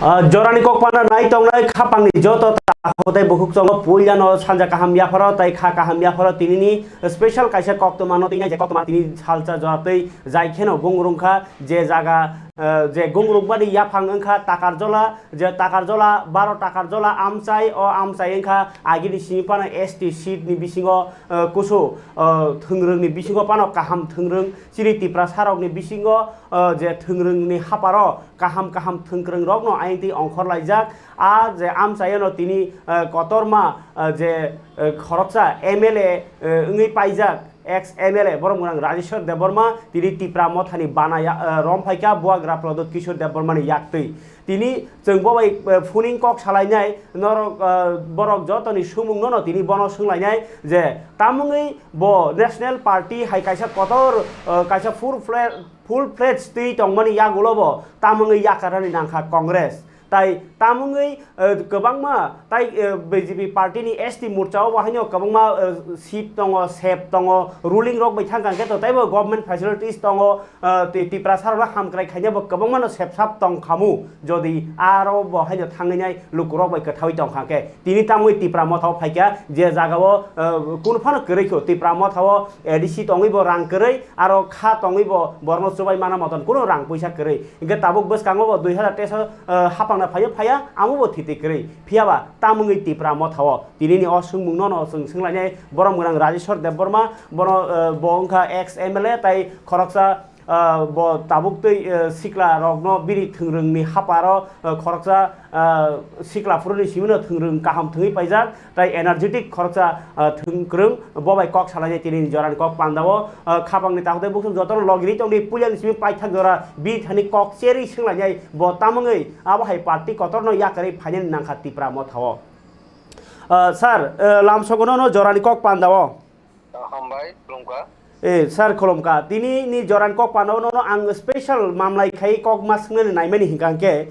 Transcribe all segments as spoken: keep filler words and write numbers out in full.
Ah, jorani kok panda nai tongnai khapangni joto takhuk tei bukhuk chongo puilano sanja kaham yapharo tei kha kaham yapharo tinini special kaisa koktwma no tini je koktwma tini salsa jora tei jai kheno gung rungkha je jaga, ah, je gung rungmani yaphang wngkha Takarjola, je Takarjola baro Takarjola amchai o amchai wngkha agini simi phano S T seat ni bisingo, ah, kusu, ah, thwngrwngni bisingo phano kaham thwngrwng chini Tiprasa rokni bisingo, ah, je thwngrwngni haparo kaham kaham thwngkwrwng rokno ayang twi ongkhor laijak. A je amchaiono tini, eh, kotorma, eh, je, eh, khoroksa M L A, eh, wngwi paijak, ex M L A borok mwnang Rajeshwar Debbarma tini Tipra mothani bana ya-, eh, rom phaikha buagra Pradyut Kishore Debbarmani yaktwi. Tini chwng bo bai, eh, phuning kok salainai norok, eh, borok jotoni swngmung nono tini bono swnglainai je tamungwi bo National Party hai kaisa kotor, eh, kaisa full fle-, full fledged twi tongmani yagulo bo tamungwi yakarani nangkha Congress. Tai tamungwi, eh, kwbangma tai, eh, B J P party ni S T morcha o bo haino kwbangma, eh, seat tongo, sep tongo, ruling rok bai thangkha khe to taibo government facilities tongo, eh, tei Tiprasa rok hamkrai khaina bo kwbangma no sepsap tong khamu, jodi aro bo haino thangwi nai lukurok bai kwthawi tong kha khe. Tini tamwi Tipra motha o phaikha, je jaga o, eh, kunu phano kwrwi kho, Tipra motha o A D C tongwi bo rang kwrwi, aro kha tongwi bo borno chubai mana moton kunu rang puisa kwrwi. Hingke tabuk bwskango bo dui hazar teis o, eh, hapangna phaio phaiya, amo bo thiti kwrwi. Phiya ba tamungwi Tipra motha o. Tinini o swngmung no no chwng swnglainai borok mwnang Rajeshwar Debbarma, bono, eh, bo wngkha ex M L A tai khoroksa, eh, bo tabuk twi, eh, sikla rokno bini thwngrwngni haparo, eh, khoroksa, ah, sikla phuruni simino thwngrwng kaham thwngwi paijak, tai energetic khoroksa, ah, thwngkwrwng, bo bai kok salainai tini jorani kok pandao, ah, khapangni takhuk tei bukhuk jotono logirwi tongdi, puilani simi paithak jora bini thani kok cherwi swnglainai bo tamungwi abo hai party kotorno yakarwi phainani nangkha Tipra mothao. Ah, sir, eh, lamsogono no jorani kok pandao. Ah, hambai, khulumkha. Eh, sir, khulumkha. Tini ni jorani kok pano nono ang special mamlai khai kok ma swngnani naimani hinkha hwnkhe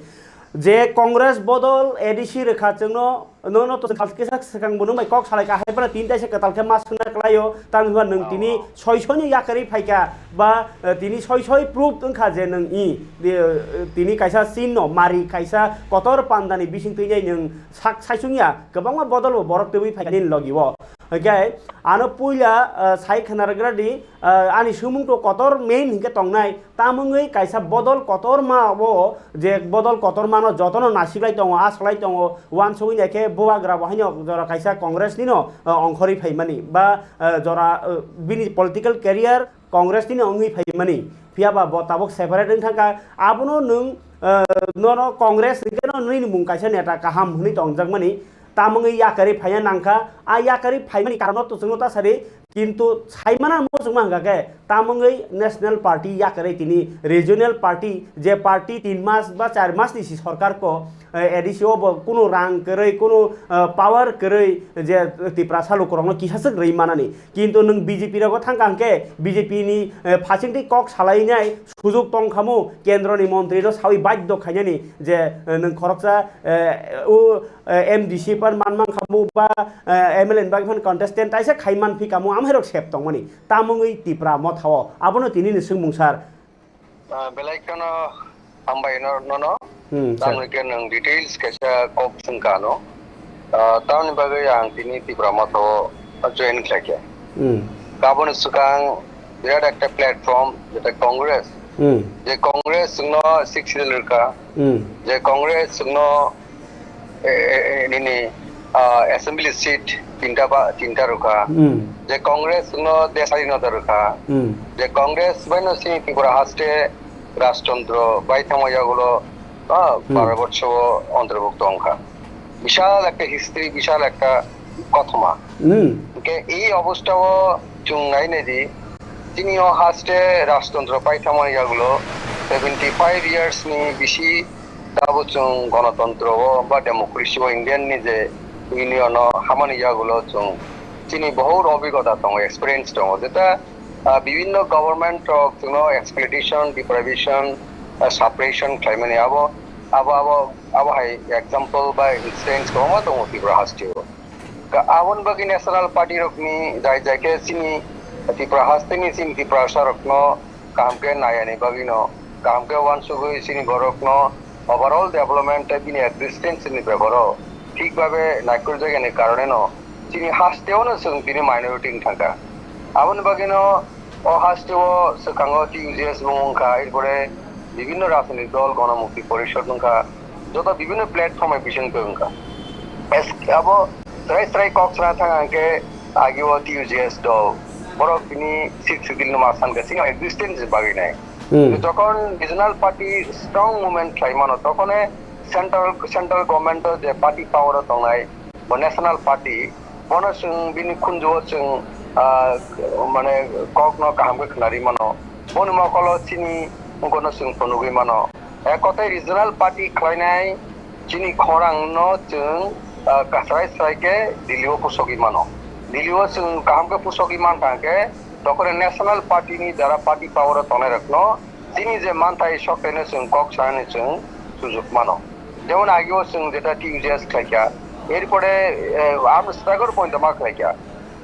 je Congress bodol A D C rwkha chwngno, nono to kisa swkang bo nwng bai kok salai kha hai phano tini taisa kwtal khe ma swngna kwlaio, tamo hwnba nwng tini Oh. soi soi ni yakarwi phaikha ba, eh, tini soi soi proof wngkha je nwng i, eh, tini kaisa chin no mari kaisa kotor pandani bising twi nai nwng sak saisung ya kwbangma bodol bo borok twiwi phaikha nini logi o. Hwnkhe ano puila, ah, sai khwna rwgra di, ah, ani swngmung to kotor main hinkhe tongnai, tamungwi kaisa bodol kotorma o, je bodol kotorma no jotono nasiklai tongo, asaklai tongo, uansugwi naikhe bubagra bo haino jora kaisa Congress nino, ah, ongkhorwi phaimani ba, ah, jora, ah, bini political career Congress nino wngwi phaimani. Phiya ba bo tabuk separate wng thangkha, abono nwng, ah, nono Congress hinkhe no nini mung kaisa neta kaham hwnwi tongjakmani. Tamungwi yakarwi phaina nangkha, a yakarwi phaimani karon no to chwngno ta sari, kintu saimana muchungma hwnkha khe tamungwi National Party yakarwi tini Regional Party, je party tin mas ba char mas ni si sorkar ko, eh, A D C o bo kunu rang kwrwi, kunu, eh, power kwrwi je Tiprasa lukurokno kisaswk rwi manani. Kintu nwng B J P rogo thangkha hwnkhe B J P ni, eh, phasingtwi kok salainai sujuk tongkhamu kendroni montri no sawi badhyo khainani je, eh, nwng khoroksa, eh, o eh, M D C phan man man khamu ba, eh, M L A ni bagwi phan contestant taisa khai man phi kamu amhairok sep tongmani. Tamungwi Tipra mothao. Abono tini ni swngmung sir. Ah, belai kheno hambai no, nono. Hmm, sir. Tamni ke nwng details kaisa kok swngkha ano. Ah, tamni bagwi ang tini Tipra mothao join khlaikha. Hmm. Kaboni swkang birat ekta platform jeta Congress. Hmm. Je Congress no six seat rwkha. Hmm. Je Congress no e, e, e, nini, ah, assembly seat tinta ba, tinta rwkha. Hmm. Je Congress no desh swadhinota rwkha. Hmm. Je Congress bai no chini Tripura haste rajtantro bai thangma yagulo, ah, Hmm. Bharat borsho o antorbhukto wngkha. Bishal ekta history, bishal ekta kothoma. Hmm. Hwnkhe ei obostha o chwng nai nai di, chini o haste rajtantro pai thangma yagulo seventy five years ni bisi Tabuk chwng gonotontro o ba democracy o Indian ni je union o hamani yagulo chwng chini bohut obhigota tongo, experience tongo. Jeta, ah, bibhinno government rok chwngno exploitation, deprivation, ah, suppression khlaimani abo, abo, abo, abo hai example ba instance kwbangma tongo Tripura haste o. Ka-, aboni bagwi national party rokni jai jai khe chini Tripura hasteni chini Tiprasa rokno kaham khe nayani bagwino, kaham khe uansugwi chini borokno overall development tei bini existence ni beparo thik babe naikoljakya ni karoneno chini hasteo no chwng tini minority wng thangkha. Aboni bagwino o hasteo swkango T U J S bo wngkha, erpore bibinno rajnitik dol, Ganamukti Porishod wngkha, joto bibinno platform bai bising twi wngkha. Es-, abo srai srai kok sana thang hwnkhe agio T U J S dol, borok tini Sixth Schedule no ma san khe, chini existence bagwi nai. Hmm. Jokhon regional party strong movement khlai mano, tokhone central, central government o je party power o tongnai, bo national party, bono chwng bini khunju o chwng, ah, mane kok no kaham khe khwnari mano, boni mokol o chini wngkor no chwng phunugwi mano. Eh, kotai regional party khlainai chini khorang no chwng, ah, kasrai srai khe Delhi o pusogwi mano. Delhi o chwng kaham khe pusogwi man thang khe, tokore national party ni jara party power o tongnai rok no chini je manthai sok tei no chwng kok sanani chwng sujuk mano. Jemon agio chwng jeta T U J S khlaikha, erpore, eh, ang struggle point ma khlaikha.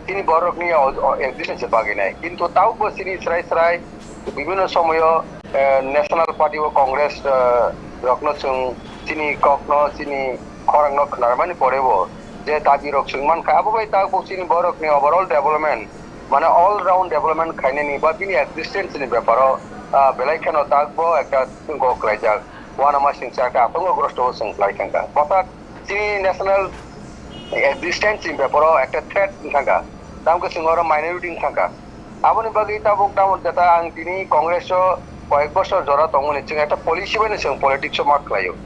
Chini borokni o, o, existence bagwi nai. Kintu tabukbo chini srai srai bibinno somoyo, eh, National Party o Congress, eh, rokno chwng chini kokno, chini khorangno khwnarmani porebo je dabi rok chwng mankha, abo bai tabuk chini borokni overall development, mane all round development khainani ba bini existence ni beparo, ah, belai kheno tabukbo ekta tongkok khlaijak. Uanama singcha khe atongo grosto o chwng khlai thangkha. Orthat chini national existence ni beparo ekta threat wng thangkha. Tamkhe chwng oro minority wng thangkha. Aboni bagwi tabuk tamo jeta ang tini Congress o koyek bosor jora tongmani chwng ekta policy bai no chwng politics o ma khlaio.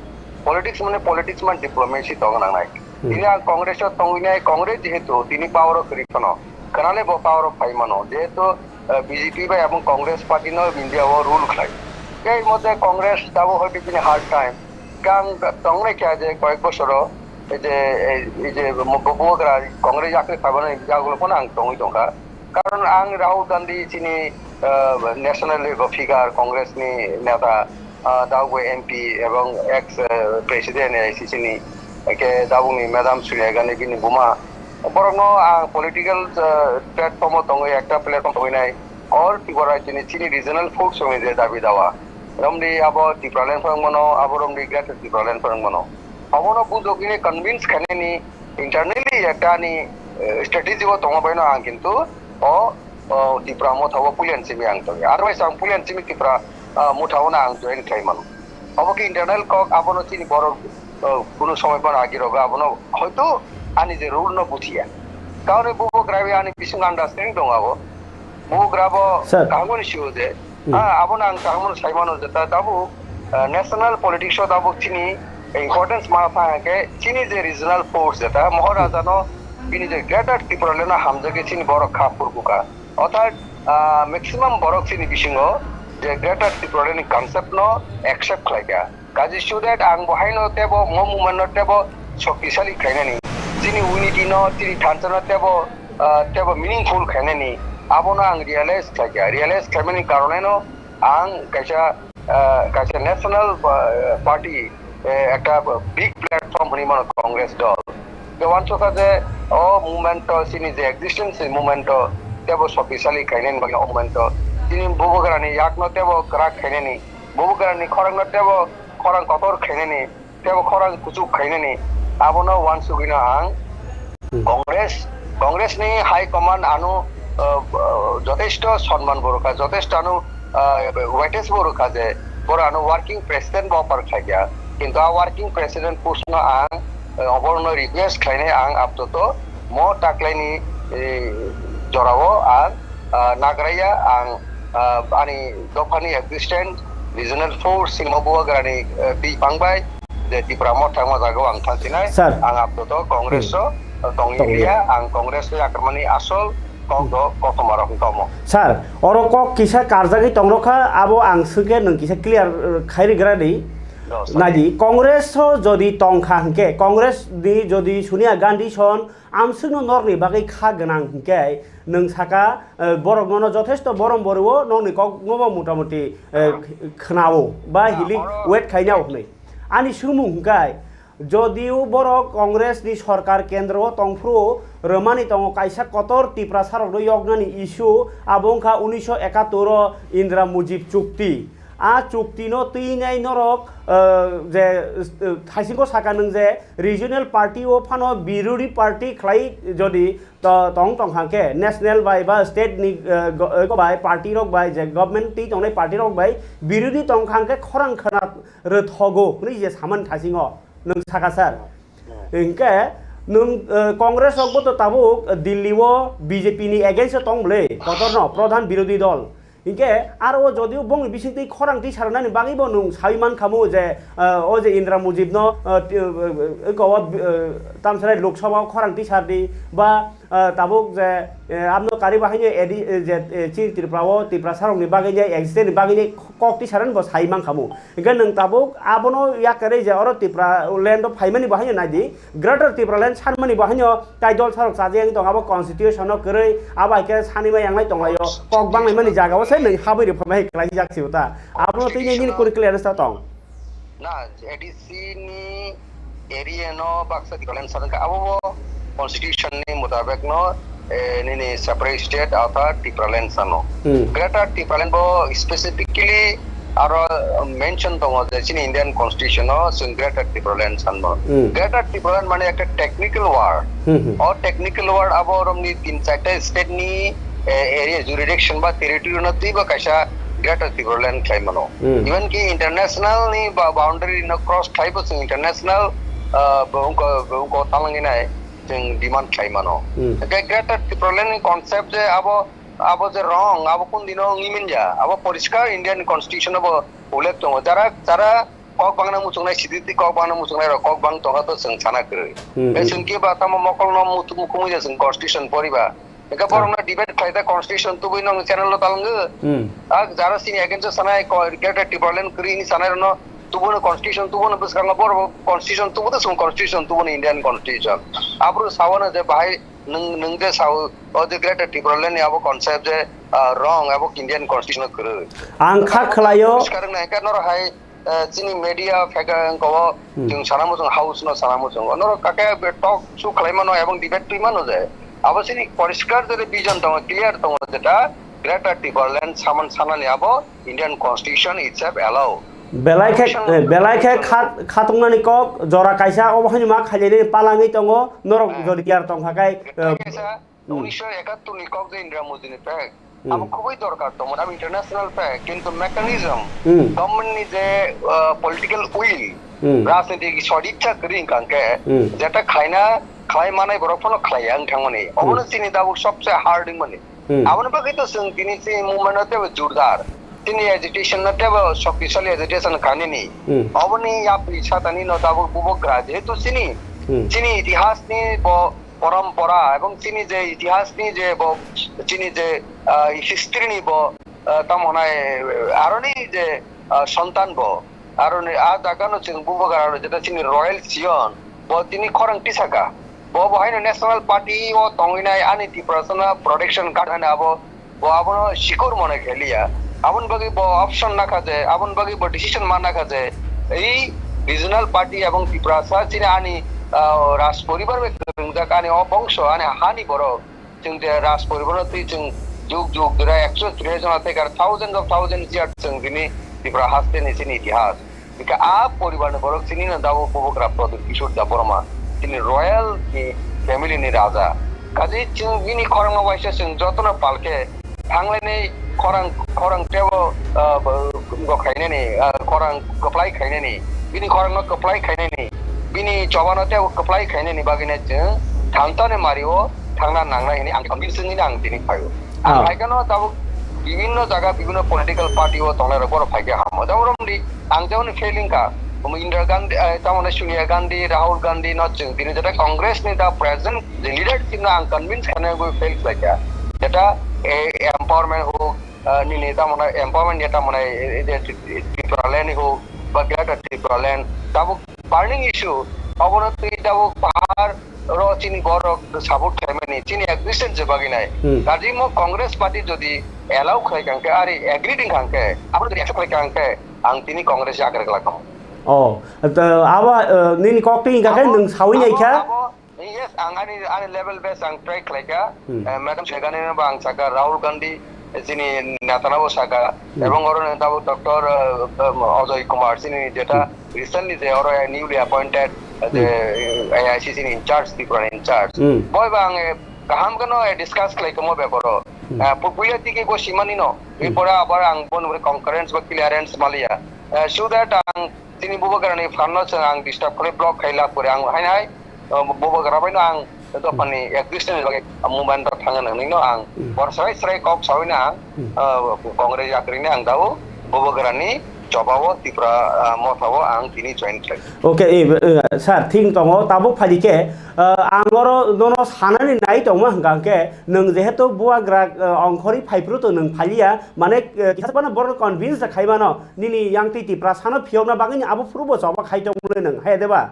Politics mane politics man diplomacy tong nangnai. Hmm. Tini ang Congress o tongwi nai, Congress jehetu tini power o kwrwi phano, khwnale bo power o phai mano. Jehetu, eh, B J P bai abong Congress party no India o rule khlai. Tei mote Congress tabuk hoite bini hard time. Kang tongnai kha je koyek bosoro, ei je, ei, ei je mo-, bo-, bubagra Congress yakri phaimani yagulo phano ang tongwi tongkha. Karon ang Rahul Gandhi chini, ah, national level figure, Congress ni neta, ah, tabuk M P ebong ex, ah, president A I C C ni, eke tabukni Madam Sonia Gandhi bini buma. Borokno ang political, ah, platform o tongwi, ekta platform tongwi nai. All Tripura chini, chini regional force ni je dabi dawa. Romdi abo Tipraland phang mano, abo romdi Greater Tipraland phang mano. Abono bujok ini convince khainani internally ekta ani, eh, strategy o tongma baino ang kintu o, o Tipra motha o pulian simi ang tongya. Otherwise ang pulian simi Tipra, ah, motha o na ang join khlai mano. Obo khe internal kok, abono chini borok, ah, kunu somoi bono agi rogo, abono hoito ani je rule no buthiya. Kaune bubo grabi ani bising understanding dong abo. Bubo grabo Sir. Kaham ni sio je. Hmm. Ah, abono ang kaham sai mano je ta dabu, ah, national politics o dabu chini importance ma pha ke chini je regional force jeta Maharaja no bini je Greater Tipraland no hamjak ke chini borok kha purkuka. Orthat, ah, maximum borok chini bisingo je Greater Tipraland ni concept no accept khlai kha. Kaji student ang bo haino tebo mo movement no tebo shoktisali khlainani. Chini unity no, chini thansa no tebo, ah, tebo meaningful khlainani. Abono ang realize khlaikha. Realize khlaimani karoneno ang kaisa, ah, kaisa national, ah, party, eh, ekta big platform hwnwi mano Congress dol. Ke wansukha je o movement o chini je existence ni movement o tebo shoktisali khlainani bagwi o movement o chini bubagrani yakno tebo kwrak khlainani. Bubagrani khorangno tebo khorang kotor khainani, tebo khorang kuchuk khainani, abono wansugwino ang Hmm. Congress, Congress ni High Command ano, ah, ah, jotesto sonman bo rwkha, jotesto ano, ah, weightage bo rwkha je boro ano working president bo offer khlaikha. Kintu a working president post no ang, ah, oborno request khlainai ang aptoto mo taklaini, eh, jorao ang ah, nagraya ang, ah, ani dophani existence, regional force, simo bubagrani, ah, twi pangbai, je Tipra motha thangma jagao ang thangsinai, Sir. Ang aptoto Congress Hmm. o, ah, tongwi Tongwi. Liya, ang Congress o yakarmani asol kok do kothoma rok wngkha omo. Sir, oro kok kisa karjagwi tongrokha, abo ang swngkhe nwng kisa clear, uh, khairigra di. No, sir. Naidi, Congress o jodi tongkha hwnkhe, Congress ni jodi Sonia Gandhi son Amswkno norni bagwi kha gwnang hinkhe nwng saka, eh, borok nono jothesto borom borio nokni koknobo motamuti, eh, khwnao ba hili wait khainao hwnwi. Ani swngmung hinkhe, jodio borok Congress ni sorkar kendro o tongphuru rwmani tongo kaisa kotor Tiprasarokno yoknani issue, abo wngkha unisho ekattor o Indra Mujib chukti. A chukti no twi nai norok, eh, je, eh, thaisingo saka nwng je regional party o phano birodi party khlai jodi to tong tong hangke national bai ba state ni, eh, go-, eh, bai party rok bai je government twi tongnai party rok bai birodi tong hangke khorang khna rwthogo hwnwi je samani thaisingo nwng saka sir. Hinkhe nwng, eh, Congress rokbo to tabuk Delhi o B J P ni against o tong bwle, kotorno pradhan birodhi dol. Hinkhe aro o jodio bongni bisingtwi khorang tisarnani bagwibo nwng saui mankhamu je, eh, o je Indra Mujib no, eh, ti-, eh, eh, eko o, eh, tamsai Lok Sabha o khorang tisardi ba, eh, tabuk je, eh, abno kari bahaino edi, eh, je, eh, chini Tripura o Tiprasa rokni bagwi je existence ni bagwi kok tisarnani bo sai mankhamu. Hinkhe nwng tabuk abono yakarwi je oro Tipra land o phaimani bo haino naidi, Greater Tipraland sanmani bo haino tai dol sarok chajakya wng tong abo constitution o kwrwi abo hai khe sanima yanglai tonglaio kok banglaimani jaga o se nwng habwi rwphama hai kwlai jak si uta abono twi nini kuri clearance ta tong. Na, A D C ni area no baksa Tipraland sanwkha abo bo constitution ni mutabek no, eh, nini separate state arthat Tipraland sano. Hmm. Greater Tipraland bo specifically aro mention tongo je chini Indian constitution o chwng Greater Tipraland sanmo. Hmm. Greater Tipraland mane ekta technical word. Hmm, hmm. O technical word abo romni tin charta state ni, eh, area jurisdiction ba territory no twibo kaisa Greater Tipraland khlai mano. Hmm. Even ki international ni ba boundary no cross khlai bo chwng international, ah, bo wngko, bo wngko talangwi nai chwng demand khlai mano. Hmm. Hwnkhe Greater Tipraland ni concept je abo, abo je wrong, abo kun dino wngwi manya, abo poriskar Indian constitution abo ullekh tongo. Jara, jara kok bangna muchungnai, sidi kok bangna muchungnai rok kok bang tongkha to chwng sana kwrwi. Hmm, hmm. Chwng ki ba tamo mokol no mutu mukhumui je chwng constitution poriba. Hingke borok no debate khlai ta constitution tubui no channel lo talangwi. Hmm. A jara sini against o sanai ko Greater Tipraland kwrwi ni sanai rok no tubu no constitution tubu no bwskango borok constitution tubu to chwng constitution tubu no Indian constitution. Abro sawana je bahai nwng, nwng je sao o je Greater Tipraland ni abo concept je, ah, wrong abo Indian constitution kwrwi. Ang kha khlaio. Poriskar wngna hingke norok hai eh, chini media pheka wngkha o, hmm, chwng sana muchung house no sana muchung. Norok kake be talk show khlai mano ebong debate twi mano je. Abo chini poriskar jere vision tongo, clear tongo jeta Greater Tipraland saman sanani abo Indian Constitution itself allow. Belai khe, Constitution eh, belai khe khat-, khatungnani kok jora kaisa obo haino ma khaileni palangwi tongo, norok, eh, jodi clear tongkha kai, eh, kaisa, hmm, unisho ekattor ni kok je Indira Modi ni pek. Hmm. Abo khubui dorkar tongmani, abo international fact, kintu mechanism, hmm, government ni je, uh, political will, hmm, rajnitik sodicha kwrwi wngkha hwnkhe, hmm, jeta khlaina, khlai manai borok phano khlaiya wng thangmani. Hmm. Obono chini tabuk sobse hard wngmani. Hmm. Aboni bagwi to chwng tini chini movement no teibo jordar, chini agitation no teibo shoktisali agitation khainani. Hmm. Oboni yapri satani no tabuk bubagra, jehetu chini, hmm, chini itihas ni bo porompora ebong chini je itihas ni je bo chini je, ah, history ni bo, ah, tamo hwnai, eh, aroni je, ah, sontan bo aroni a jaga no chwng bubagra aro jeta chini royal Zion bo tini khorang tisaka bo bo haino national party o tongwinai ani Tiprasa no protection guard hwnwi abo Bo abono sikor mone kheliya. Aboni bagwi bo option nakha je, aboni bagwi bo decision ma nakha je, ei regional party ebong Tiprasa chini ani, ah, Raj poribar bai kwrwngjak ani o bongso, ani hani borok. Chwng je Raj poribar twi chwng juk juk dura ekso tris jona tei kar thousands of thousands years chwng bini Tripura haste ni chini itihas. Hingke a poribar ni borok chini no dabo bubagra Pradyot Kishore Debbarma, chini royal ni family ni raja. Kaje chwng bini khorang no waisa chwng joto no palke thanglainai khorang, khorang tebo, ah, bo, bo khainani, ah, khorang kwplai khainani, bini khorang no kwplai khainani, bini choba no tebo kwplai khainani bagwi no chwng thantani mari o thangna nangnai hwnwi ang convince wngwi no ang tini phaio. Ang Ah. phaikhe no tabuk bibinno jaga, bibinno political party o tongnai rok borok phaikhe hamo. Jabon romdi ang jabon feeling kha, omo Indira Gandhi, eh, tamo hwnai Sonia Gandhi, Rahul Gandhi no chwng tini jeta Congress ni da present je leadership no ang convince khaina gwi fail khlaikha. Jeta, eh, empowerment hok, eh, nini tamo hwnai empowerment ni tamo hwnai, eh, je Tipraland ni hok, ba Greater Tipraland, tabuk burning issue, obono twi tabuk pahar ro chini borok support khlaimani, chini existence je bagwi nai. Hmm. Kaje mo Congress party jodi allow khlai kha hwnkhe, ari agree wng kha hwnkhe, abo jodi accept khlai kha hwnkhe, ang tini Congress yakarwi glak tong. Oh, to abo, eh, nini kok twi hwnkha khe abo, nwng sawi nai kha? Abo, yes, ang ani, ani level best ang try khlai kha. Hmm. Eh, Madam Sonia Gandhi no bo ang sakha, Rahul Gandhi, chini netano bo saka, Hmm. ebong oro ni tabuk doctor, uh, um, Ajoy Kumar, chini jeta Hmm. recently je oro newly appointed, uh, je, Hmm. uh, A I C C ni in charge, Tripura ni in charge. Hmm. Boi ba ang, eh, kaham kheno, eh, discuss khlai tomo beparo. Hmm. Uh, pu-, puila tiki go simani no. Hmm. Bipore abar ang bon ure concurrence ba clearance maliya. Uh, so that ang Chini bubagrani phanno chwng ang disturb khlai block khai lab kori ang hai hai, uh, bubagra bai no ang dophani existence bagwi movement rok thangna nangni no ang Hmm. bor srai srai kok sawi na ang, Hmm. uh, Congress yakri ni ang dao bubagrani choba o Tipra, uh, motha o ang tini join khlai. Okay, eh, eh, sir, thing tongo tabuk phai khe, uh, ang oro nono sanani nai tongma hwnkha hwnkhe nwng jehetu bubagra, uh, ongkhorwi phai phuru to nwng phaliya mane, uh, kisa phano borok convince khai mano nini yang twi Tipra sano phiyokna bagwi ni abo phuru bo choba khai tongmani nwng, hai de ba?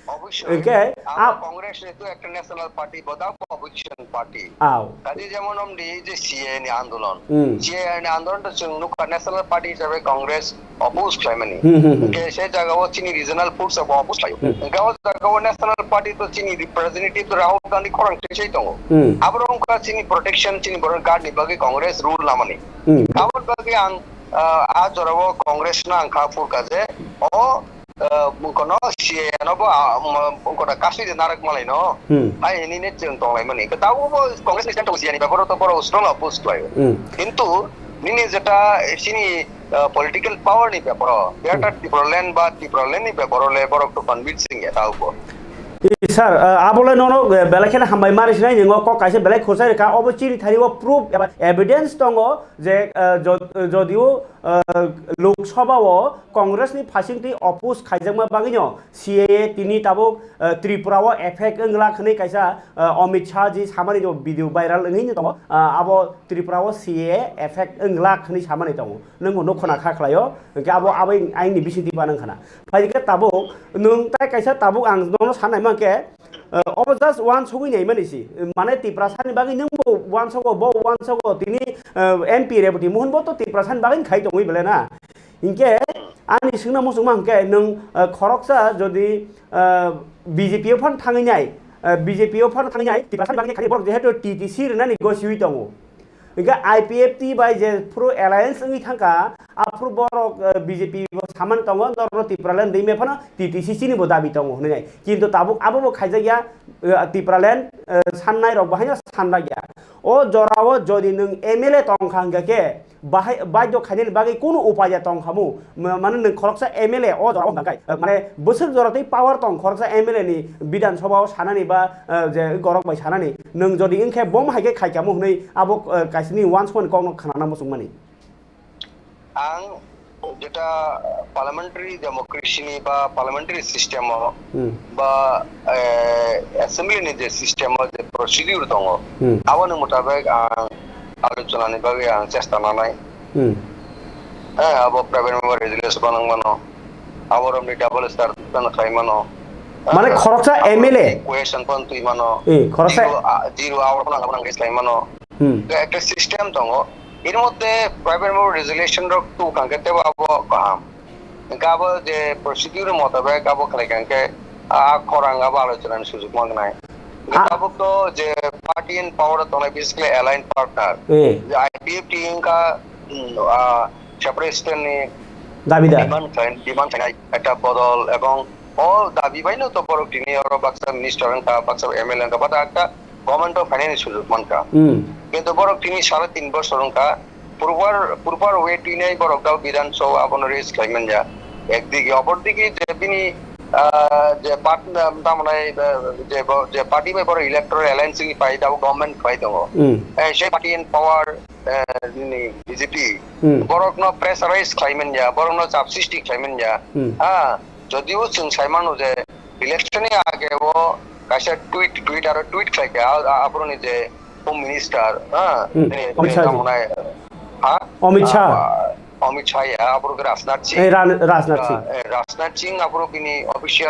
Obviously, Hwnkhe, abo a- Congress ni to ekta national party, bo da opposition party. Aw. Kaje jemon omdi je C A A ni andolon. Hmm. C A A ni andolon to chwng nukha national party hisabe Congress oppose khlaimani. Hmm, hmm, hmm. Hwnkhe se jaga o chini regional force abo oppose khlaio. Hmm. Hwnkhe o jaga o national party to chini representative to Rahul Gandhi khorang thwi sai tongo. Hmm. Abo wngkha chini protection, chini borok guard ni bagwi Congress rule lamani. Hmm. Aboni bagwi ang, ah, a jora o Congress no ang kha phurkha je o, ah, bwkha no C A A no bo, ah, um, bwkha no kasui de narak malai no. Hmm. Hai hini ne chwng tong lai mani. Tabuk bo Congress ni stand tongo C A A ni beparo to borok strong oppose khlai o. Hmm. Kintu nini jeta chini, ah, political power ni beparo, greater Hmm. Tipraland ba Tipraland ni beparo le borok to convincing ya tabuk bo. I, sir, ah, abo le nono, eh, belai kheno hambai mari sinai ningo kok kaisa belai khosai rwkha. Obo chini thani o proof eba evidence tongo je, ah, jod-, jodio, ah, Lok Sabha o Congress ni phasing twi oppose khaijakma bagwi no C A A tini tabuk, ah, Tripura o effect wngla hwnwi kaisa, ah, Amit Shah ji samani no video viral wngwi no tongo. Ah, abo Tripura o C A A effect wngla hwnwi samani tongo. Nwng bo nuk khna kha khlai o. Hwnkhe abo, abo aini bising twi ba nang khna. Phai khe tabuk nwng tai kaisa tabuk ang nono sanai mankhe, eh, obo just uansugwi naimani si. Mane Tiprasani bagwi nwng bo uansugo, bo uansugo, tini, eh, M P Reboti Mohon bo to Tiprasani bagwi khai tongwi belai na. Hinkhe ani swngna muchungma hwnkhe nwng, eh, khoroksa jodi, eh, B J P o phan thangwi nai, eh, B J P o phan thangwi nai, Tiprasani bagwi khai borok jehetu T T C rwnani gosiwi tongo. Hingke I P F T bai je phuru alliance wngwi thangkha, aphuru borok, eh, B J P bo samani tongo, norokno Tipraland rwngmani phano T T C chini bo dabi tongo hwnwi nai. Kintu tabuk abo bo khaijakya, eh, Tipraland, eh, sannai rok bo haino sanlakya. O jorao jodi nwng M L A tongkha hingka khe, bahai, baidhyo khainani bagwi kunu upai ya tongkhamu? Ma-, mane nwng khoroksa M L A o jora wngkha khe, eh, mane bwswk jora tei power tong khoroksa M L A ni Bidhan Sabha o sanani ba, eh, je gorok bai sanani, nwng jodi wngkhe bom hai khe khaikhamu hwnwi abo, eh, kaisini uansukmani kokno khwnana muchungmani. Ang jeta parliamentary democracy ni ba parliamentary system o Hmm. ba, eh, assembly ni je system o je procedure tongo, Hmm. aboni mutabek ang alochona ni bagwi ang chesta nanai. Hmm. Eh, abo private member resolution banang mano. Abo romni double star ban khai mano. Mane Eh, khoroksa abo M L A? Question pon twi mano. Eh, khoroksa Zero, ah, zero hour pon ang raise khai mano. Hmm. Ekta system tongo. Ini mote private member resolution rok tu kangke tebo abo kaham. Hingke abo je procedure motabek abo khlai kha hingke, a, a khorang abo alochonani sujuk mangnai. Hingke Ah. tabuk to je party in power tongnai, basically alliance partner. Eh. Je I P F T wngkha, mm, a, separate state ni Dabi da. demand khlai, demand khlainai ekta bodol ebong o dabi baino to borok tini oro baksa minister wngkha, baksa M L A wngkha, but ekta government o phainani sujuk mankha. Hmm. Kintu borok tini sare tin bosor wngkha, proper, proper way twinai borok dao Bidhan Sabha abono raise khlai manya. Ekdigi, opor digi je bini, ah, je part-, ah, tamoni, ah, je bo-, je party bai borok electoral alliance ni pai dao government pai tongo. Hmm. Eh, sei party in power, eh, ni B J P. Hmm. Borokno pressurize khlai manya, borokno chap sristi khlai manya. Hmm. Ah, Jodio chwng sai mano je election ni age o kaisa tweet, tweet aro tweet khlai kha, a, a, aphuru ni je Home Minister, ha, Hmm, eh, Amit Shah ji. tamo nai, ha? Amit Shah. Ah, Amit Shah ya, aphuru ke Rajnath Singh. Eh, Ran-, Rajnath Singh. Ah, eh, Rajnath Singh aphuru bini official,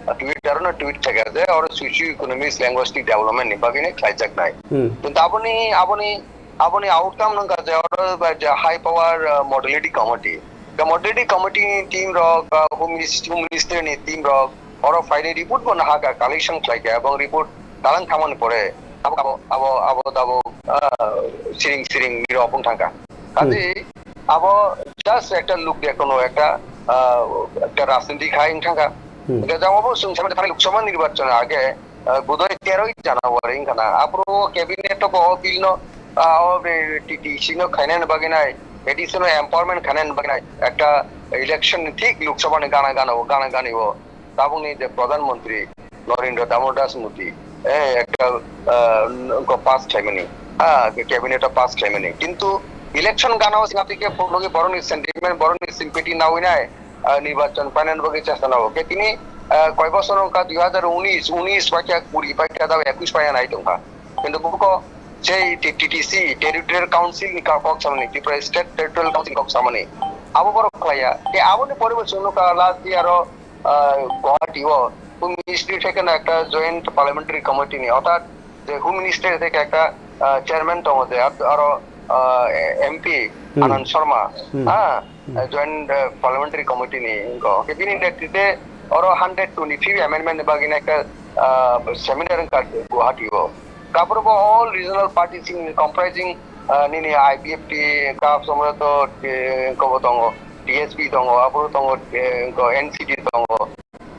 ah, tweet aro na tweet khlai kha je, oro socio economics linguistic development ni bagwi ne khlai jak nai. Hmm. Kintu aboni, aboni Aboni outcome wngkha je oro ba je high power, uh, modality committee. The modality committee ni team rok, uh, home ministry, home ministry ni team rok oro phainai report bo nahaka collection khlai kha, ebong report talang thangmani pore abo, abo, abo, abo, abo, ah, siring siring nirok wng thangkha. Hmm. Kaji abo just ekta look de kono ekta, ah, ekta rajniti khai wng thangkha. Hmm. Hingke jang obo chwng samani thani Lok Sabha nirbachon age, ah, budoi teroi January wngkha na. Aphuru cabinet o bo o bill no, ah, o be T T C no khainani bagwi nai, A D C no empowerment khainani bagwi nai, ekta election thik Lok Sabha ni gana gana o, gana gani o. Tabukni je Pradhan Mantri Narendra Damodar Das Modi, eh, ekta, ah, ko pass khaimani, ah, cabinet o pass khaimani. Kintu election gana o singapti ke phunugi boroni sentiment, boroni sympathy nawi nai, ah, nirbachon painani bagwi chesta nao. Ke tini, ah, koi bosor wngkha dui hazar unis, unis paikha, kuri paikha, da ekush paikha nai tongkha. Kintu buko sei T-, T T C, Territorial Council ni kok samani, Tripura State Territorial Council ni kok samani. Abo borok khlaiya. Ke aboni pore bo chwng nukha last year o, ah, Guwahati o Home Ministry theke na ekta Joint Parliamentary Committee ni, orthat je Home Ministry theke ekta, ah, chairman tongo je, ar-, aro, ah, M P Hmm. Anand Sharma, Hmm. ah, Hmm. eh, Joint, eh, Parliamentary Committee ni wngkha. Ke bini netrite oro hundred twenty-three amendment ni bagwi ekta, ah, seminar wngkha Guwahati o. Kaphuru bo all regional parties in comprising, ah, nini I P F T, kap somrot, eh, kobo tongo, T S P tongo, aphuru tongo, eh, ko N C D tongo,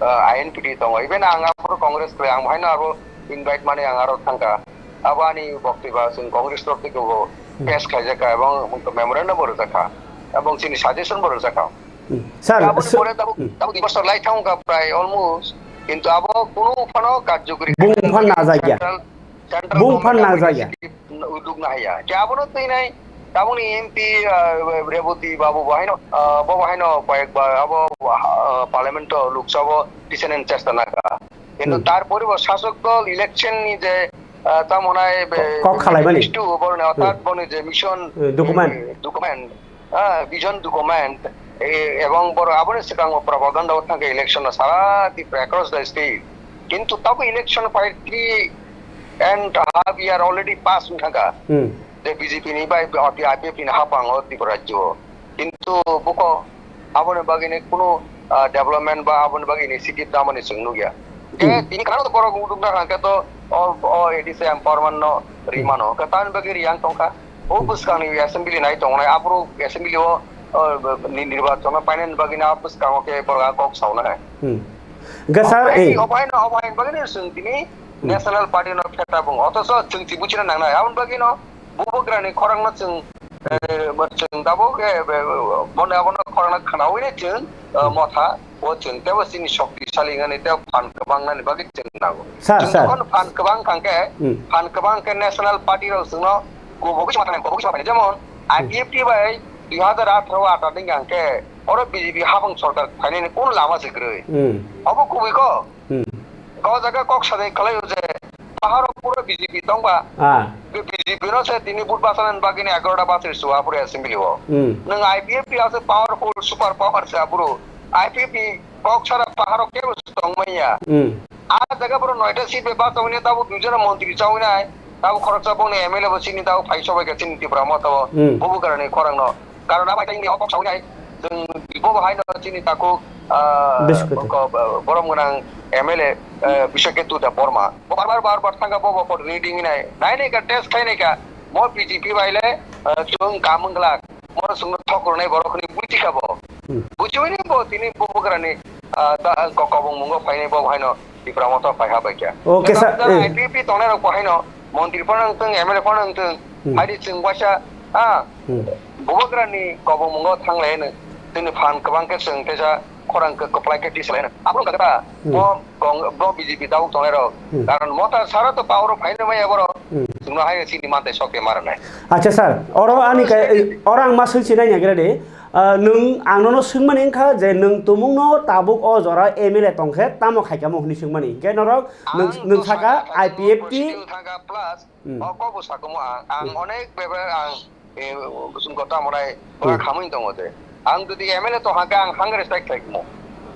ah, I N P T tongo. Even ang aphuru Congress kre, ang bohaino abo invite mani ang aro thangkha. Abo ani boktiba chwng Congress torok theke bo Hmm. pass khaijak kha, ebong memorandum bo rwjak kha, ebong chini suggestion bo rwjak kha. Hmm. Sir, Aboni sir, pore tabuk, hmm. tabuk dui bosor lai thang kha prai almost, kintu abo kunu phano karjokori Bung khaijak phan kha. Najakya. Central, central Bung phan government abo najakya. initiative uduk nahaya. Khe abono twi nai, tabukni M P, ah, Reboti Babu bo haino, ah, bo bo haino koyekbar abo, ah, Parliament o Lok Sabha o tisani chesta nakha. Kintu Hmm. tarpore bo sasok dol election ni je, ah, tamo nai be, Kok khalaimani. Manifesto boroni, Hmm. orthat boroni je mission, Eh, document. eh, document, ah, vision document, eh, ebong boro aboni swkango propaganda o thangkhe election o sara Tripura across the state. Kintu tabo election pai three and half year already pass wng thangkha. Hmm. Je B J P ni bai, I P F T ni hapang o Tripura rajyo o. Kintu buko aboni bagwi ni kunu, ah, development ba aboni bagwi initiative tamani chwng nukya. Je Hmm. tini khana to borok nukna hwnkhe to o, o A D C empowerment no rimano. Hmm. Khe tamni bagwi riyang tongkha. O Hmm. bwskangni assembly nai tongnai, aphuru assembly o, o, ni-, nirbachon painani bagwi no bwskango khe borok kok saunai. Hmm. Hwnkhe sir, Obo hai, eh. obo hai no, obo hai bagwi no chwng tini Hmm. National Party no pheta bung. Othocho chwng si buchina nangnai. Aboni bagwi no Bubagrani khorang no chwng, eh, chwng tabuk, eh, eh, bono abono khorang no khwnawi no chwng, eh, Hmm. motha, o chwng tebo chini shoktisali wngani tebo phan kwbang nani bagwi chwng nango. Sir, Chwng sir. Tokon phan kwbang khangkhe, Hmm. phan kwbang khe National Party rok chwngno kubugwi sama thangkhe, kubugwi sama thangkhe. Jemon, Hmm. I P F T bai dui hazar atharo atharo ni hwnkhe oro B J P hapang sorkar phainani kun lama se kwrwi. Hmm. Obo kubui kok. Hmm. O jaga kok sadai khlai o je, paharo puro B J P tongba. Ah. Be B J P no se tini vote bachana bagwi ni egarota bachai suwa puro assembly o. Hmm. Nwng I P F T ase powerful, super power se apuro. I P F T kok sara paharo kebo tongmaya. Hmm. A jaga puro noita seat be bachawini tabo duijona montri chawinai. Tabo khoroksa bongni M L A bo chini tabo phai sobai kha chini Tipra Motha o. Hmm. Bubagrani khorang no. Karon abo hai tei o kok sawi nai, chwng bo bo hai no chini takhuk, ah, Bwswk kwthwi. Ko-, borom gwnang M L A, eh, Biswaketu Debbarma. Bo bar bar, bar bar thangkha bo bo reading nai. Nai nai kha, test khai nai kha. Mo B J P bai le, eh, chwng kam wng glak. Mo chwngno thok rwnai borok hwnwi buji kha bo. Hmm. Bujiwi ni bo tini Bubagrani, ah, ta-, ko-, kobong mungo phainai bo bo hai no. Tipra Motha phai ha bai kha. Okay, sir. Jara Eh. I P F T tongnai rok bo haino montri phano wngthung, M L A phano wngthung, Hmm. haidi chwng waisa, ha, Hmm. Bubagrani kobong mungo thang lai hino. Chini phan kwbang khe chwng teisa khorang khe kwplai khe tisa lai hino. Abo wngkha khe ta, Hmm. bo kong-, bo B J P tabuk tongnai rok. Hmm. Karon Motha sara to power o phai maya borok. Hmm. Chwngno haino chini mantai sok khe ma rwnai. Acha sir, oro ani kai, oro ang ma swngsi nai nagra de. Ah, nwng ang nono swngmani wngkha je nwng tumungno tabuk o jora M L A tongkhe tamo khaikamo hwnwi swngmani. Hinkhe norok nwng, Ang nwng to saka saka I P F T. Positive thangkha, plus Hmm. o kokbo sakomo ang, ang Hmm. onek bebak ang, eh, kusum kota monai Hmm. ora khamui tongo de. Ang jodi M L A tongkha ang hangre strike khlaikmo.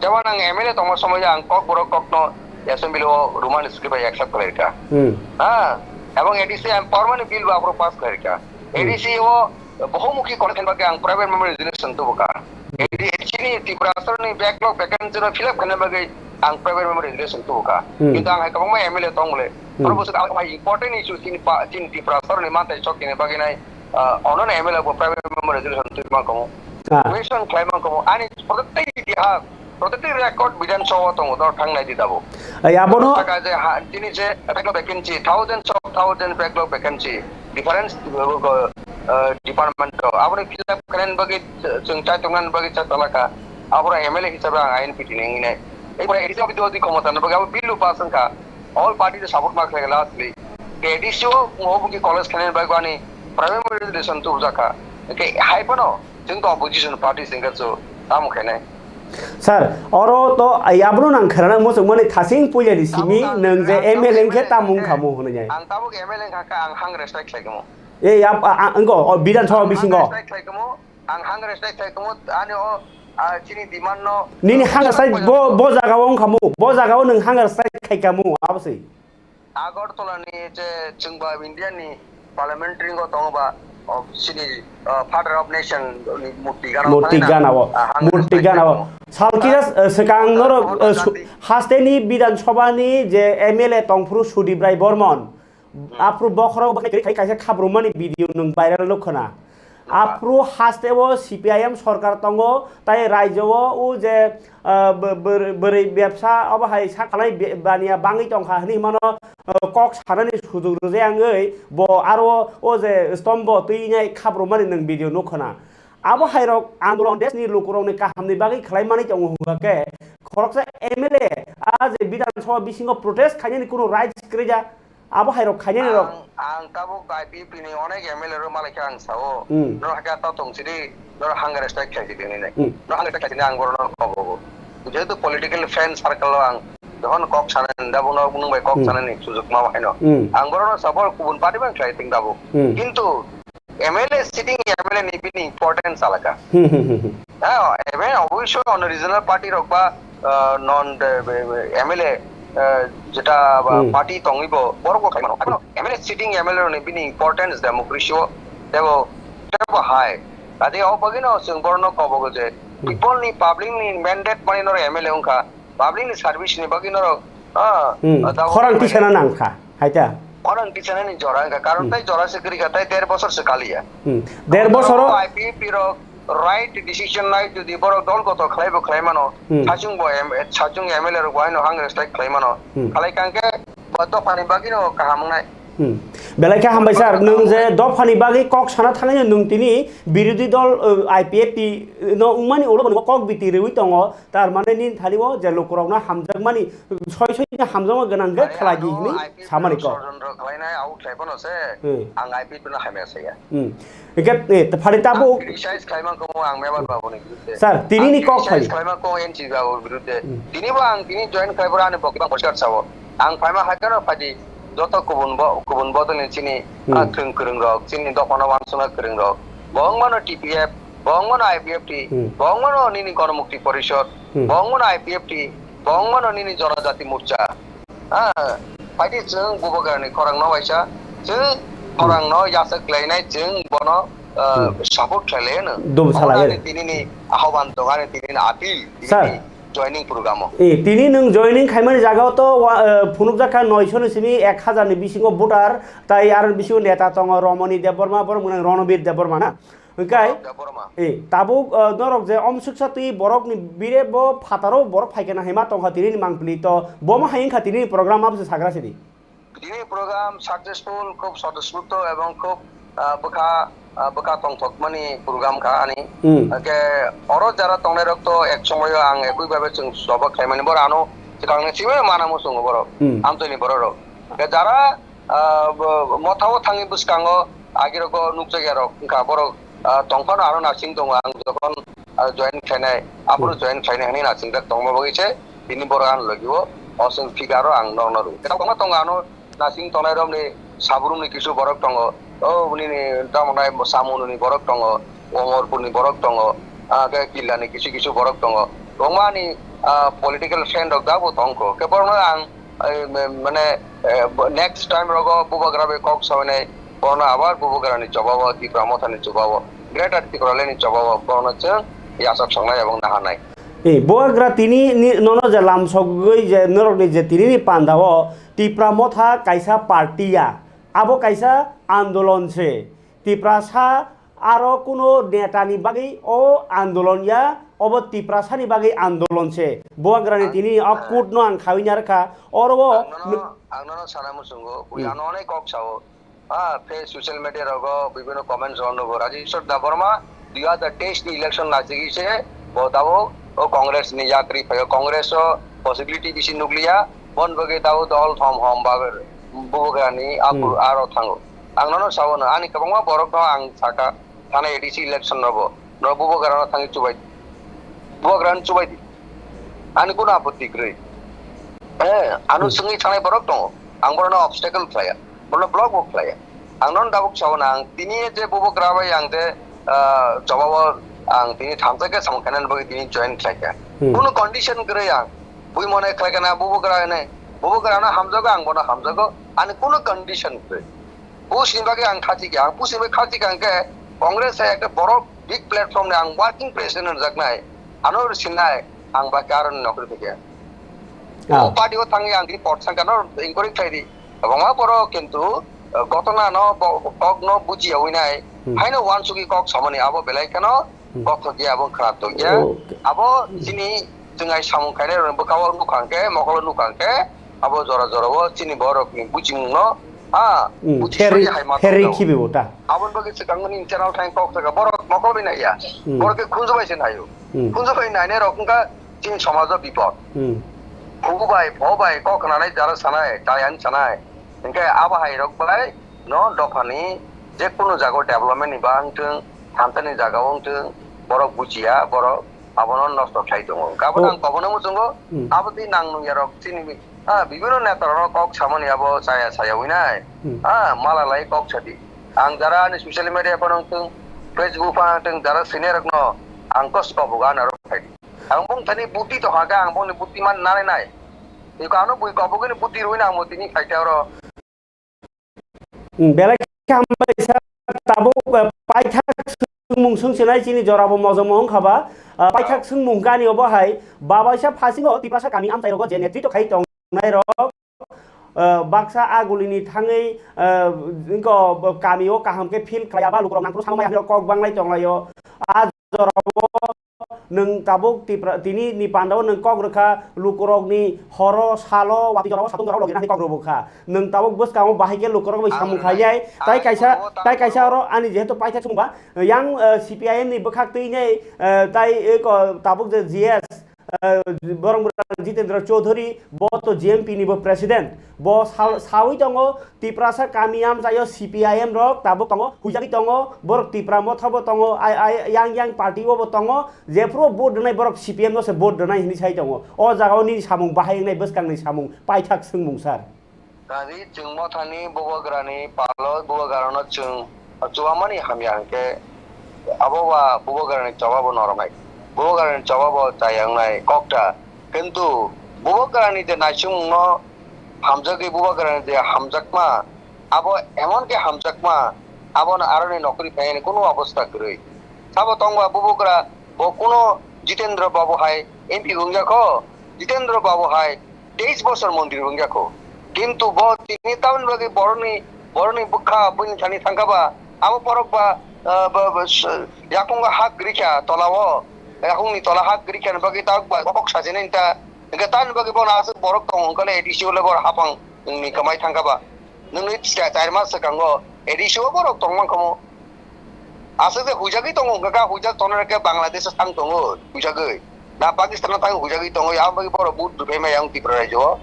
Jemon ang M L A tongma somoy ang kokborok kokno assembly o Roman script bai accept khlaikha. Hmm. Ha, ebong A D C ang permanent bill ba apro pass khlaikha. Hmm. A D C o Bohomukhi content bagwi ang private member resolution tubuka. Edi chini Tiprasarni backlog vacancy no fill up khaina bagwi ang private member resolution tubu kha. Hmm. Kintu ang hai kwbangma M L A tong bole. Hmm. Oro bwswk ang hai important issue chini pa, chini Tiprasa rokni manthai chok kini bagwi nai, ah, ono no M L A bo private member resolution twi man komo. Ah. Question khlai man komo. Ani protected itihas, protected record Bidhan Sabha tongo, dor thang nai di dabo. Ai abono saka je ha, chini je backlog vacancy, thousands of thousands backlog vacancy, different, uh, uh, department o. Aboni fill up khlaina bagwi, uh, chwng chai tongna bagwi cha chalaka. Abora M L A hisabe ang I N P T ni hingnai. Ei pore A D C office o di khomota na bagwi abo bill pass wngkha. All party to support ma khlai lastly. A D C o mo buki college khlaina bagwi ani primary education tu jakha. Ke hai pano chwng to opposition party singkha chu tamo khainai. Sir, oro to ai abono nang kharana mo chwng mani thasing puya ni simi tabuk ang, nang je ang M L A tabuk khe M L A tamung khe, khamu hwnwi nai. Ang tabuk M L A kha kha ang hang respect khlai kamo. Ei, ap-, a-, a-, wngkho, o Bidhan Sabha bisingo. Ang hang respect khlai kamo. Ang hang respect khai kamo, ani o, ah, chini demand no, Nini hang sai bo, bo jaga o wng khamu, bo jaga o nwng hang sai khai kamo, abo se. Agartala ni je chwng ba India ni parliamentary o tongo ba, o chini, ah, father of nation ni murti gana o Murti thangna, gana o, ah, hang murti respect gana khai o. Kamo. Sal kisa, Ah, eh, swkang ah, norok, Mahatma eh, su-, Gandhi. Haste ni Bidhan Sabha ni je M L A tongphuru Sudip Rai Bormon, Aphuru bokhorok bwkhai kwrwi khai kaisa khabrumani video nwng viral nukkhwna. Aphuru haste o C P I M sorkar tongo, tai raijo o o je, ah, bw-, bw-, bwrwi bebsa obo hai sakhalai be-, baniya bangwi tongkha hwnwi himano, ah, kok sanani sujuk rwjak wngwi bo aro o je stombo twi nai khabrumani nwng video nukkhwna. Abo hairok andolon deshni lukurokni kahamni bagwi khlai manwi tongo hwnkha khe khoroksa M L A a je Bidhan Sabha bisingo protest khainani kunu rights kwrwi ja. Abo hai rok khainani rok. Ang, ang tabuk I P F T ni onek M L A rok malai khe ang sao. Hmm. Norok hakhe ta tong sidi, norok hunger strike khai sidi hinwi nai. Hmm. Norok hunger strike khai sidi ang borok norok kobogo. Jehetu political friend circle o ang jokhon kok sanani, da bono nwng bai kok Hmm. sanani sujok ma haino. Hmm. Ang borok no sabo kubun party bai khlai thing tabuk. Hmm. Kintu M L A sitting M L A ni bini importance alaka. Hmm, hmm, hmm, hmm. Ha, M L A oboisyo ono regional party rok ba ah, non, eh, M L A, eh, jeta ba Hmm. party tongwi bo borok bo khlai mano. Abono M L A sitting M L A rokni bini importance democracy o tebo, tebo hai. Adi o bagwi no chwng borokno kobogo je Hmm. people ni, public ni mandate mani noro M L A wngkha, public ni service ni bagwi noro, ah, Hmm. ah, da Khorang bo tisana nangkha, haita. Khorang tisanani jora wngkha, karon Hmm. tai jora se kwrwi kha, tai der bosor se kaliya. Hmm. Der bosoro I P F T rok right decision nai, jodi borok dol goto khlai bo khlai mano, Hmm. sachung bo M-, sachung M L A rok bo haino hang respect khlai mano. Hmm. Khlai kangkhe bo dophani bagwi no kaham wngnai. Hmm. Belai khe hambai sir, nwng je dophani bagwi kok sana thangwi nwng tini birodhi dol, uh, I P F T no wngmani ulo bo kok biti rwi tongo, tar mane nini thani o je lukurokno hamjakmani soi soi ni hamjakma gwnang khe Are khlai di ano hwnwi I P F samani no kok. Sordon rok khlainai, out khlai phano se, Hmm. ang I P F no hamya saya. Hmm. Hingkhe, eh, phari tabuk Ang criticize khlaima kamo ang Mebar Babu ni biruddhe. Sir, tini ni kok phai. Ang criticize khlaima kamo N C babu biruddhe. Hmm. Tini bo ang tini join khlai bora ani bokbang poriskar sao. Ang phaima haikhe no phaidi joto kubun bo, kubun bodol ni chini, Hmm. ah, kwrwng kwrwng rok, chini dophano wansukna kwrwng rok. Bo wng mano T P F, bo wng mano I P F T, Hmm. bo wng mano nini Gonomukti Porishod, Hmm. bo wng mano I P F T, bo wng mano nini Jonojati Morcha. Ah, phaidi chwng Bubagrani khorang no waisa, chwng Hmm. khorang no yaswk khlainai, chwng bono, ah, Hmm. support khlailai hwno. Dum salai Omo hwno. Ani tini ni ahoban tong, ani tini ni appeal, tini Sir. Ni joining program o. Eh, tini nwng joining khaimani jaga o to wa-, eh, phunukjak kha noisho ni simi ek hazar ni bisingo voter, tai aroni bisingo neta tongo Romoni Debbarma, borok mwnang Ronobir Debbarma na. Hwnkhe, Debbarma. Eh, tabuk, eh, norok je omsuksa twi borokni bire bo phataro borok phaikhe na hima tongkha tini ni mangpili to, bomo hai wngkha tini ni program abo se sagra sidi. Tini program successful, khub swtosphurto ebong khub, ah, bwkha, ah, bwkha tongthokmani program kha ani. Hmm. Hwnkhe oro jara tongnai rok to ek somoyo ang ekoi bhabe chwng sobo khlaimani, boro ano swkangni simi mana muchungo borok, Hmm. amtwini borok rok. Hwnkhe jara ah, bo-, mothao thangwi bwskango agirogo nukjakya rok wngkha borok, ah, tongphano aro nasing tongo ang jokhon, ah, join khlainai, aphuru Hmm. join khlainai hwnwi nasingjak tongma bagwi se tini borok ani logi o oswng figure o ang nokno rw. Kwtal kwbangma tongo ano nasing tongnai rokni Sabrum ni kisu borok tongo, o nini tamo nai Samununi borok tongo, Omorpur ni borok tongo, ah, khe Killa ni kisu kisu borok tongo. Kwbangma ani, ah, political friend rok da bo tongkho. Khe borokno ang eh, ma-, mane, eh, bo-, next time rogo Bubagra bai kok sabainai, bono abar Bubagra ni chobao, Tipra Motha ni chobao, Greater Tipraland ni chobao, bono chwng yachak songnai ebong naharnai. Bubagra tini ni, nono je lamsogwi je norokni je tinini pandao Tipra Motha kaisa party ya, abo kaisa andolon se. Tiprasa aro kuno netani bagwi o andolon ya, obo Tiprasani bagwi andolon se. Bubagrani tini o kutno ang khawina rwkha, oro o ang nono, ang nono sana muchungo, hmm, ano onek kok sao. Ah, face social media rogo bibhinno comments rok nugo. Rajeshwar Debbarma dui hajar teis ni election lachigwi se bo tabuk o Congress ni yakri phaio. Congress o possibility bisi nukliya. Bon bagwi tabuk dol thom hom ba Bubagrani aphuru aro thango. Ang nono sao no, ani kwbangma borok no ang saka thana A D C election rogo. No Bubagrano thangwi chubai. Bubagrano chubai di. Ani kuno apotti kwrwi. Eh, ano swngwi thanai borok tongo. Ang borokno obstacle khlaiya. Borokno block bo khlaiya. Ang non dabuk sao na, ang tini je Bubagra bai ang je, ah, jobabo ang tini thamsa khe samung khainani bagwi tini join khlaikha. Hmm. Kuno condition kwrwi ang. Bui mone khlaikha na Bubagra hwnwi. Bubagrano hamjago, ang bono hamjago. Ani kuno condition kwrwi. Busi bagwi ang khachikha, ang busi bagwi khachikha hwnkhe Congress hai ekta borok big platform ni ang working president rwjaknai, ano sinai ang ba karon nokri thike. O party o thangwi ang report sangkha no inquiry khlai di. Kwbangma borok kintu, eh, gotona no bo-, kok no bujiya winai, hmm, haino wansugwi kok samani abo belai kheno, hmm, kok thokya abo khna tokya. Okay. Abo chini chwng ai samung khainai rok bwkha o nukha hwnkhe, mokol o nukha hwnkhe, abo jora jora o chini borok ni bujimung no, ha, hmm, buji sori hai ma therwi tong khibi bo ta. Aboni bagwi swkang ni internal thang kok thaka borok mokol bai naiya. Hmm. Borok khe khunju bai se naio. Hmm. Khunju bai nainai rok wngkha chini somajo bipod. Hmm. Phugu bai, pho bai kok khnanai jara sanai, tayang sanai. Hwnkhe abo hai rok bai no dophani je kunu jaga o development ni ba wngthwng, thansa ni jaga o wngthwng, borok bujiya, borok abono nosto khlai tongo. Hwnkhe abono ang kobono muchungo, hmm, abo twi nang nung yarok chini, ah, bibhinno neta rok kok samani abo chaya chaya winai. Hmm. Ah, mala lai kok sadi. Ang jara ani social media phano wngthwng, Facebook phano wngthwng, jara senior rokno ang kos kobogo ani aro phai di. Ang bung thani buti to hake ang bungni buti man nani nai. Iko ano bui kobogini buti rwina ang tini phai khe oro. Hmm, belai khe hambai sa tabuk, eh, paithak swngmung swngsinai chini jorabo mojongmo wngkha ba, ah, paithak swngmung kani obo hai, babaisa phasingo Tiprasa kami amchai rogo je netritw khai tongnai rok, ah, baksa agulini thangwi, ah, wngkha kami o kaham khe feel khlai ya ba lukurok nangkru samung maya hinwi kok banglai tonglaio. Ah, jorao nwng tabuk Tipra, tini ni pandao nwng kok rwkha, lukurokni horo, salo, watwi jorao, satung jorao logi nani kok rwbwkha. Nwng tabuk bwskango bahai khe lukurok bai samung khainai. Tai kaisa, tai kaisa oro ani jehetu paithak swngba, yang, eh, C P I M ni bwkhak twi nai, eh, tai, eh, ko, tabuk je G S, eh, borok bwrang Jitendra Chaudhary, bo to G M P ni bo president. Bo sal-, sawi tongo, Tiprasa kami amchaio C P I M rok tabuk tongo, huijagwi tongo, borok Tipra Motha bo tongo, ai, ai, yang, yang party o bo tongo, jephuru vote rwnai borok C P M no se vote rwnai hinwi sai tongo. O jaga o nini samung bahai wngnai bwskang ni samung paithak swngmung sir. Kari chwng Mothani Bubagrani palo Bubagrano chwng chuwamani hamya hwnkhe abo ba Bubagrani choba bo norok hai. Bubagrani choba bo chaya wngnai kokta. Kintu Bubagrani je naisingmungno hamjagwi Bubagrani je hamjakma, abo emon khe hamjakma, abono aroni nokri phaiyani kunu obostha kwrwi. Sabo tongba Bubagra bo kuno Jitendra Babu hai M P wngjakho, Jitendra Babu hai teis bosor montri wngjakho. Kintu bo tini tamoni bagwi boroni, boroni bwkha buini thani thangkha ba, abo borok ba, ah, ba, ba, s-, yakung hak rikha tola o, yakungni tola hak rikha ni bagwi ta ba kok sajinai ta. Hingke tamoni bagwi bono aswk borok tongo hwnkhe A D C o le bor hapang ni kwmai thangkha ba. Nwngni cha-, char mas swkango A D C o borok tongmang khamu. Aswk je huijagwi tongo, hwnkha khe huijak tongnai khe Bangladesh o thang tongo, huijagwi. Na Pakistan o thang huijagwi tongo, yang bagwi borok vote rwphai maya wng Tripura rajyo o.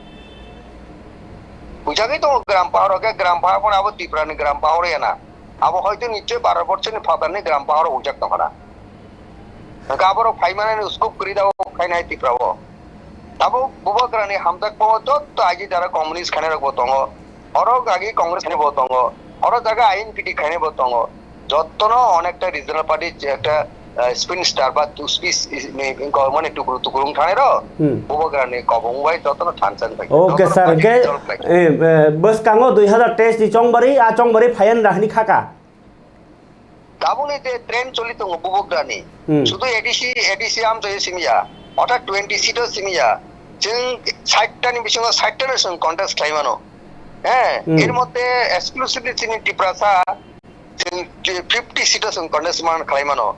Huijagwi tongo gram pahar o khe, gram pahar phano abo Tripura ni gram pahar o ya na. Abo hoito nichoi Bharat borso ni phatar ni gram pahar o huijak tongkha na. Hwnkha aborok phai manani scope kwrwi da o khainai Tripura o. Tabuk Bubagrani hamjakma o jotto aji jara communist khainai rok bo tongo. Oro agi Congress khainai bo tongo. Oro jaga I N P T khainai bo tongo. Jottono onekta regional party je ekta, eh, spin star ba two speech is, ni, ni, mane tukru tukru wng thanai rok. Hmm. Bubagrani kobong bai jottono thansa wng pai. Okay, jotono sir, party hwnkhe, control khlai. Eh, eh, bwskango dui hazar teis ni chongbari, a chongbari phayan rahani khaka. Tabukni je trend choli tongo Bubagrani. Hmm. Sudu A D C, A D C amchai simiya. Orthat twenty seat o simi ya. Chwng sait ta ni bisingo sait ta no chwng contest khlai mano. He, Hmm. Er moddhe exclusively chini Tiprasa chwng fifty seat o chwng contest man khlai mano.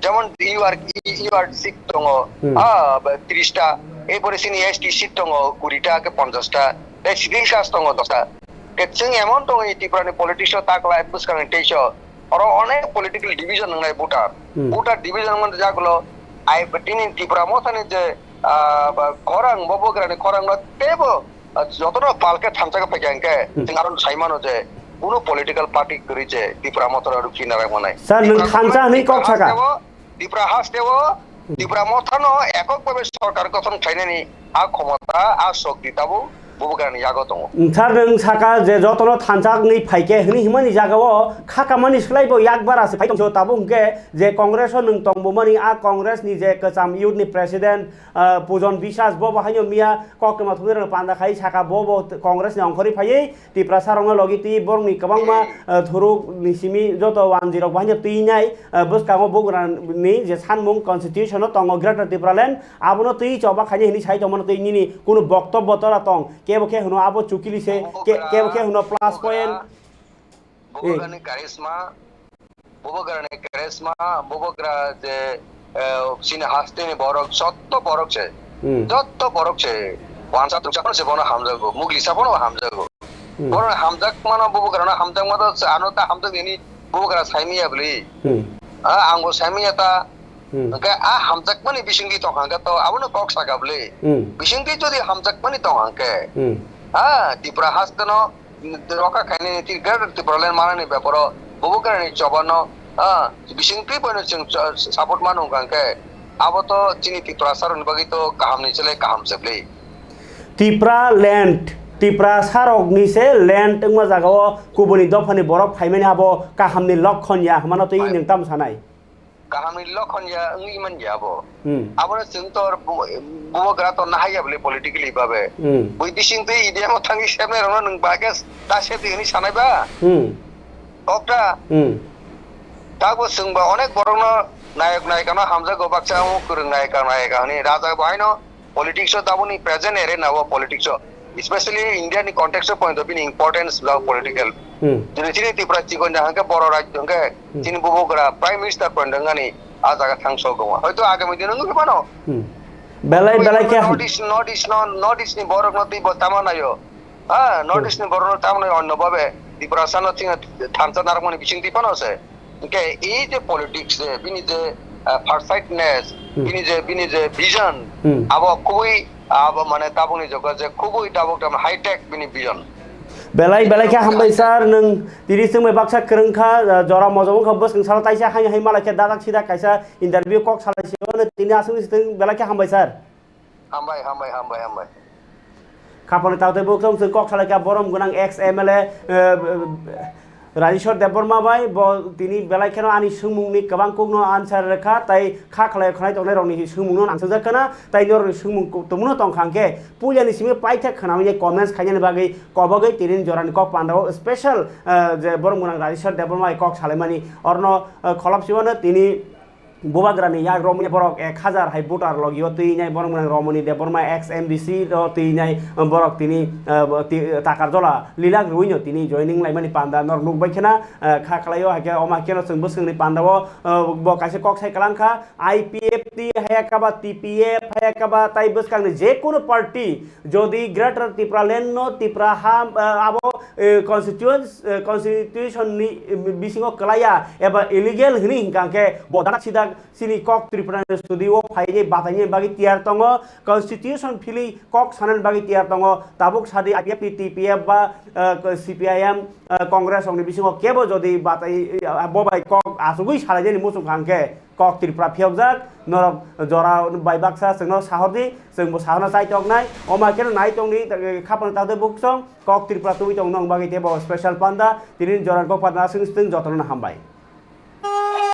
Jemon U R, U R seat tongo, Hmm. ah, ba, tris ta. Erpore chini S T seat tongo, kuri ta ke ponchash ta. Tei schedule caste tongo dos ta. Ke chwng emon tongo, Tripura ni politics o ta kwlai bwskang ni teis o. Oro onek political division wngnai voter. Hmm. Voter division wngmani jagulo, ai, tini Tipra Mothani je, ah, ba, khorang, Bubagrani khorang no teibo, ah, jotono palke thansa khe phaikha hwnkhe, Hmm. chwng aro sai mano je, kuno political party kwrwi je Tipra Mothano rukhi narak manai. Sir, nwng Tipra thansa hwnwi kok Tipra saka? Hasteo, Tipra hasteo, Tipra Mothano ekok bhabe sorkar gothon khlainani a khomota, a shokti tabuk Bubagrani yago tongo. Sir, nwng saka je jotono thansa wngwi phaikhe hwnwi himani jagao khakamani swlaibo yakbar ase phai tongso tabuk hwnkhe je Congress o nwng tongbomani a Congress ni je kwcham youth ni president, ah, Pujon Biswas bo bo haino miya koktwma thumnairokno panda khai saka bo bo Congress ni ongkhorwi phaiwi Tiprasa rokno logi twi borokni kwbangma, ah, thuruk ni simi joto wanjwi rok bo haino twi nai, ah, bwskango Bubagrani je sanmung constitution o tongo Greater Tipraland abono twi choba khainai hwnwi sai tongmano twi nini kunu boktobbo tora tong kebo khe hwno abo chukili se ke-, kebo khe hwno plus point. Bubagrani charisma, Bubagrani charisma, Bubagra je, eh, chini hasteni borok, jotto borok se, Hmm. jotto borok se, wansa tuksa phano se bono hamjago, mugli sa phano hamjago. Hmm. Bono hamjak mano, Bubagrano hamjak mano, se ano ta hamjak nini Bubagra saimiya bwli. Hmm. Ah, angbo saimiya ta. Hmm. Hwnkhe a hamjakmani bisingtwi tong hwnkhe to abono kok saka bwle. Hmm. Bisingtwi jodi hamjakmani tong hwnkhe, Hmm. ha, Tipra hasteno roka khainani twi Greater Tipraland manani beparo Bubagrani chobano, ha, bisingtwi bono chwng cho-, support mano hwnkhe abo to chini Tiprasarokni bagwi to kahamni chwlai kaham se bwle. Tipraland, Tiprasarokni se land wngma jagao kubuni dophani borok phaimani abo kahamni lokhon ya hwnmano twi Phai- nwng tamo sanai? Kahamni lokhon ya wngwi man ya abo. Hmm. Abono chwng to bu-, Bubagra to nahai ya bwle politically babe. Hmm. Bui bising twi E D M o thangwi sepnai rokno nwng ba khe ta sep di hwnwi sanai ba? Hmm. Kok ta? Hmm. Tabuk chwng ba onek borokno nayok nayikano hamjago, baksa omo kwrwng nayika nayika hwnwi rajak bo haino politics o tabukni present arena o politics o, especially India ni context o point of view ni importance jao political. Hmm. Jodi chini Tripura chikon jang hwnkhe boro rajyo hwnkhe Hmm. chini Bubagra Prime Minister point wngani a jaga thang sok gongo. Hoito agami dino wngwi phano. Hmm. Belai, belai khe ham- North East, North East no, North East ni borok no twi bo tama nayo. Ha, North Hmm. East ni borok no tamo nayo onno babe Tiprasa no thing thansa narwkmani bising twi phano se. Hwnkhe, ei je politics je, bini je, ah, farsightedness, Hmm. bini je, bini je vision, Hmm. abo kubui, abo mane tabukni jokha je kubui tabuk tam high tech bini vision. Belai, belai khe hambai sir, nwng tini chwngbai baksa kwrwng kha, ah, jora mojong wngkha bwskang salo taisa haino hai malai khe dadak sidak kaisa interview kok salai se, tini aswk se belai khe hambai sir. Hambai, hambai, hambai, hambai. Khapangni taktwi bukhuk chwng kok salaikha borom gwnang ex M L A, eh, Rajeshwar Debbarma bai, bo tini belai kheno ani swngmungni kwbang kokno answer rwkha, tai kha khlai khwnai tongnai rokni swngmungno nangchajak khna, tai norokni swngmung ku-, tongmungno tongkha hwnkhe puilani simi paithak khwnamwi comments khainani bagwi kobogwi tini jorani kok pandao special, eh, je borom gwnang Rajeshwar Debbarma bai kok salaimani orno, eh, kholop simano tini Bubagrani yak romwi borok ek hazar hai voter logio twi nai borok mwnang Romoni Debbarma ex M D C ro twi nai borok tini, eh, bo-, ti-, Takarjola Lilak rwino tini joining laimani panda norok nukbai khena, eh, kha khlaio, hai khe omo hai kheno chwng bwswkni pandao, eh, bo kaisa kok sai kwlang kha, I P F T hai khe ba T P F hai khe ba tai bwskangni je kunu party jodi Greater Tipraland no Tipra ha, eh, abo, eh, constituents, eh, constitution ni, eh, bisingo kwlaiya eba illegal hwnwi hwnkha khe bo dadak sidak chini kok Tripura ni studio o phaini bataini bagwi tiyar tongo, constitution philwi kok sanani bagwi tiyar tongo, tabuk sadi I P F T, T P F ba, eh, C P I M, eh, Congress rokni bisingo kebo jodi batai, eh, bo bai kok achugwi salainani muchung kha hwnkhe kok Tripura phiyokjak, norok jora bai baksa chwngno sahordi, chwngbo sahorna chai toknai, omo hai kheno nai tongdi, eh, khapang tangde buksong, kok Tripura tubui tong nong bagwi teibo special panda, tini jora kok panda aswk swng jotono hambai.